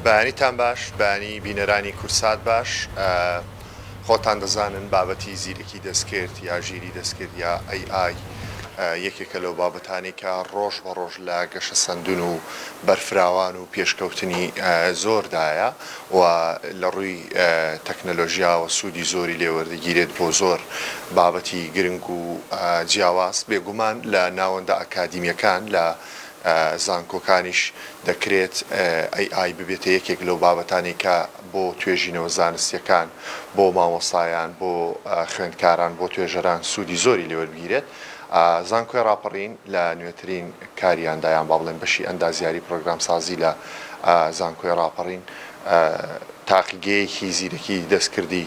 بەیانیتان باش، بەیانی بینەرانی کوردسات باش. خۆتان دەزانن بابەتی زیرەکی دەستکرد یا ژیری دەستکرد یا AI یەکێکە لەو بابەتانەی کە ڕۆژ بە ڕۆژ لە گەشەسەندن و بەرفراوان و پێشکەوتنی زۆردایە و لە ڕووی تەکنەلۆژیاوە سوودی زۆری لێ وەردەگیرێت بۆ زۆر بابەتی گرنگ و جیاواز. بێگومان لە ناوەندە ئەکادیمییەکان لە زانکۆکانیش دەکرێت AI ببێتە یەکێک لەو بابەتانەی کە بۆ توێژینەوە زانستییەکان، بۆ مامۆستایان، بۆ خوێندکاران، بۆ توێژەران سوودی زۆری لێ وەربگیرێت. زانکۆی ڕاپەڕین لە نوێترین کاریاندا یان با بڵێم بەشی ئەندازیاری پرۆگرامسازی لە زانکۆی ڕاپەڕین تاقیگەیەکی زیرەکی دەستکردی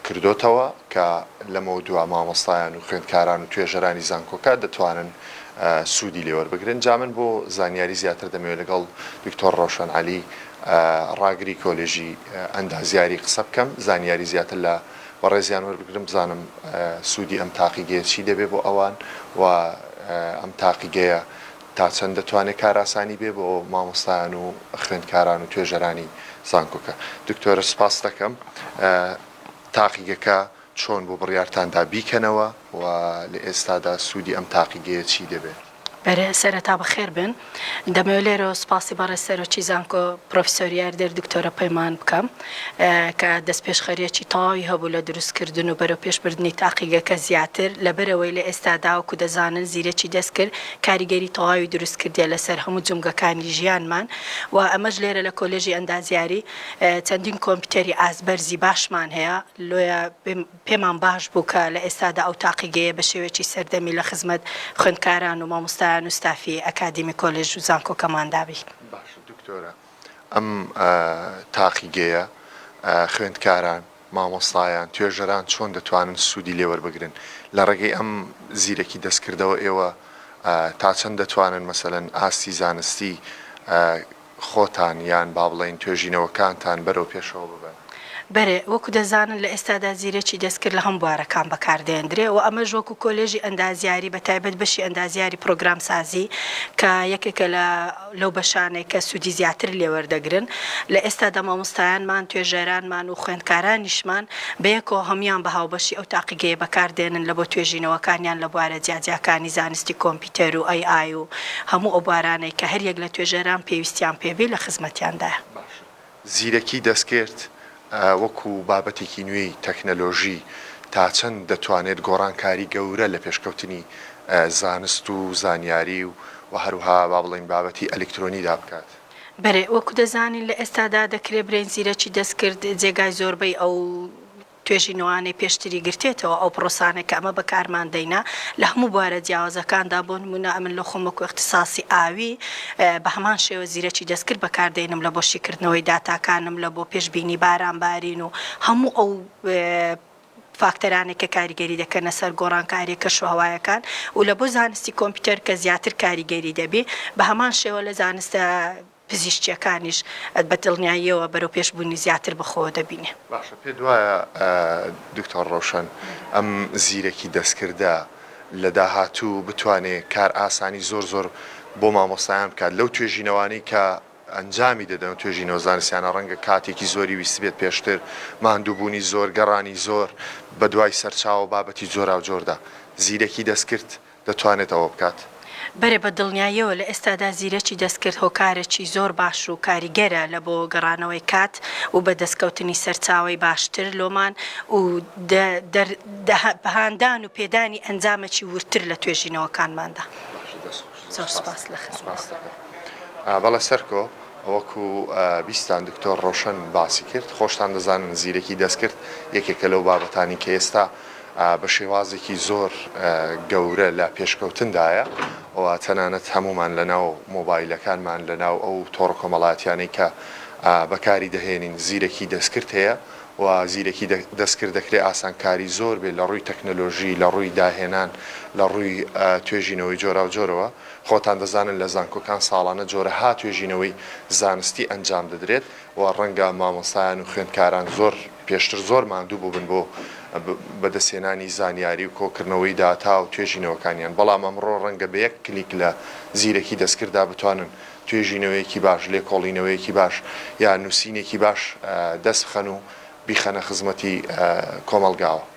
کردۆتەوە کە لەمەودوا مامۆستایان و خوێندکاران و توێژەرانی زانکۆکە دەتوانن سوودی لێ وەربگرن. جا من بۆ زانیاری زیاتر دەمەوێت لەگەڵ دکتۆر ڕەوشەن عەلی ڕاگری کۆلێژی ئەندازیاری قسە بکەم، زانیاری زیاتر لە بەڕێزیان وەربگرم بزانم سوودی ئەم تاقیگەیە چی دەبێ بۆ ئەوان و ئەم تاقیگەیە تا چەند دەتوانێت کارئاسانی بێ بۆ مامۆستایان و خوێندکاران و توێژەرانی زانکۆکە. دکتۆرە سوپاست دەکەم. تاقیگەکە چۆن بوو بڕیارتان دا بیکەنەوە و لە ئێستادا سوودی ئەم تاقیگەیە چی دەبێت؟ بەرێ سەرەتا بەخێر بێن. دەمەوێت لێرەوە سوپاسی بەڕێز سەرۆکی زانکۆ پرۆفیسۆر یاریدەر دکتۆرە پەیمان بکەم کە دەستپێشخەرییەکی تەواوی هەبوو لە دروستکردن و بەرەوپێشبردنی تاقیگەکە زیاتر لەبەرئەوەی لە ئێستادا وەکو دەزانن زیرەکی دەستکرد کاریگەری تەواوی دروستکردیە لەسەر هەموو جومگەکانی ژیانمان و ئەمەش لێرە لە کۆلێژی ئەندازیاری چەندین کۆمپیوتەری ئاست بەرزی باشمان هەیە لۆیە پێمان باش بوو کە لە ئێستادا ئەو تاقیگەیە بە شێوەیەکی سەردەمی لە خزمەت خوێندکاران و مامۆستایان و ستافی ئەکادیمی کۆلێژ و زانکۆکەماندا بی. باشە دکتۆرە ئەم تاقیگەیە خوێندکاران، مامۆستایان، توێژەران چۆن دەتوانن سوودی لێ وەربگرن؟ لە ڕێگەی ئەم زیرەکی دەستکردەوە ئێوە تا چەند دەتوانن مەسەلەن ئاستی زانستی خۆتان یان با بڵێین توێژینەوەکانتان بەرەو پێشەوە ببەن؟ بەرێ، وەکو دەزانن لە ئێستادا زیرەکی دەستکرد لە هەموو بوارەکان بەکاردێندرێ و ئەمەش وەکو کۆلێژی ئەندازیاری بە تایبەت بەشی ئەندازیاری پرۆگرامسازی کە یەکێکە لە لەو بەشانەی کە سوودی زیاتر لێ وەردەگرن لە ئێستادا مامۆستایانمان، توێژەرانمان و خوێندکارانیشمان بەیەکەوە هەموویان بە هاوبەشی ئەو تاقیگەیە بەکاردێنن لە بۆ توێژینەوەکانیان لە بوارە جیاجیاکانی زانستی کۆمپیوتەر و ئەی ئای و هەموو ئەو بوارانەی کە هەریەک لە توێژەران پێویستیان پێ بی لە خزمەتیاندایە. باشە زیرەکی دەستکرد وەکو بابەتێکی نوێی تەکنەلۆژی تا چەند دەتوانێت گۆڕانکاری گەورە لە پێشکەوتنی زانست و زانیاری و هەروها با بڵێین بابەتی ئەلیکترۆنیدا بکات؟ بەرێ، وەکو دەزانین لە ئێستادا دەکرێ برێین زیرەکی دەستکرد جێگای زۆربەی ئەو توێژینەوانەی پێشتری گرتێتەوە، ئەو پڕۆسانەی کە ئەمە بەکارمان دەینا لە هەموو بوارە جیاوازەکاندا، بۆ نموونە ئەمن لە خۆم وەکو ئیختیساسی ئاوی بە هەمان شێوە زیرەکی دەستکرد بەکار دەینم لە بۆ شیکردنەوەی داتاکانم، لە بۆ پێشبینی باران بارین و هەموو ئەو فاکتەرانەی کە کاریگەری دەکەنە سەر گۆڕانکاریە کەشوهەوایەکان و لە بۆ زانستی کۆمپیوتەر کە زیاتر کاریگەری دەبی بە هەمان شێوە لە زانستە پزیشکییەکانیش بە دڵنیاییەوە بەرەوپێشبوونی زیاتر بەخۆوە دەبینێ. باشە پێت وایە دکتۆر ڕەوشەن ئەم زیرەکی دەستکردە لە داهاتوو بتوانێ کارئاسانی زۆر زۆر بۆ مامۆستایان بکات لەو توێژینەوانەی کە ئەنجامی دەدەن و توێژینەوە زانستیانە ڕەنگە کاتێکی زۆری ویستبێت پێشتر ماندووبوونی زۆر گەڕانی زۆر بەدوای سەرچاوە و بابەتی جۆراوجۆردا زیرەکی دەستکرد دەتوانێت ئەوە بکات؟ بەرێ بە دڵنیاییەوە لە ئێستادا زیرەکی دەستکرد هۆکارێکی زۆر باش و کاریگەرە لە بۆ گەڕانەوەی کات و بە دەستکەوتنی سەرچاوەی باشتر لۆمان و بە هاندان و پێدانی ئەنجامێکی وردتر لە توێژینەوەکانماندا. باشە دەست خۆش زۆر زۆر سوپاس لە خزمەتت. سوپاست دەکەم. بەڵێ سەرکۆ وەکو بیستتان دکتۆر ڕەوشەن باسی کرد خۆشتان دەزانن زیرەکی دەستکرد یەکێکە لەو بابەتانی کە ئێستا بە شێوازێکی زۆر گەورە لە پێشکەوتندایە و تەنانەت هەموومان لە ناو مۆبایلەکانمان لە ناو ئەو تۆڕە کۆمەڵایەتیانەی کە بەکاری دەهێنین زیرەکی دەستکرد هەیە و زیرەکی دەستکرد دەکرێت ئاسانکاری زۆر بێت لە ڕووی تەکنەلۆژی لە ڕووی داهێنان لە ڕووی توێژینەوەی جۆراوجۆرەوە خۆتان دەزانن لە زانکۆکان ساڵانە جۆرەها توێژینەوەی زانستی ئەنجام دەدرێت و ڕەنگە مامۆستایان و خوێندکاران زۆر پێشتر زۆر ماندوو بووبن بۆ بەدەستهێنانی زانیاری و کۆکردنەوەی داتا و توێژینەوەکانیان، بەڵام ئەمڕۆ ڕەنگە بە یەک کلیک لە زیرەکی دەستکرددا بتوانن. توێژینەوەیەکی باش، لێکۆڵینەوەیەکی باش یا نووسینێکی باش دەست بخەن و بیخەنە خزمەتی کۆمەڵگاوە.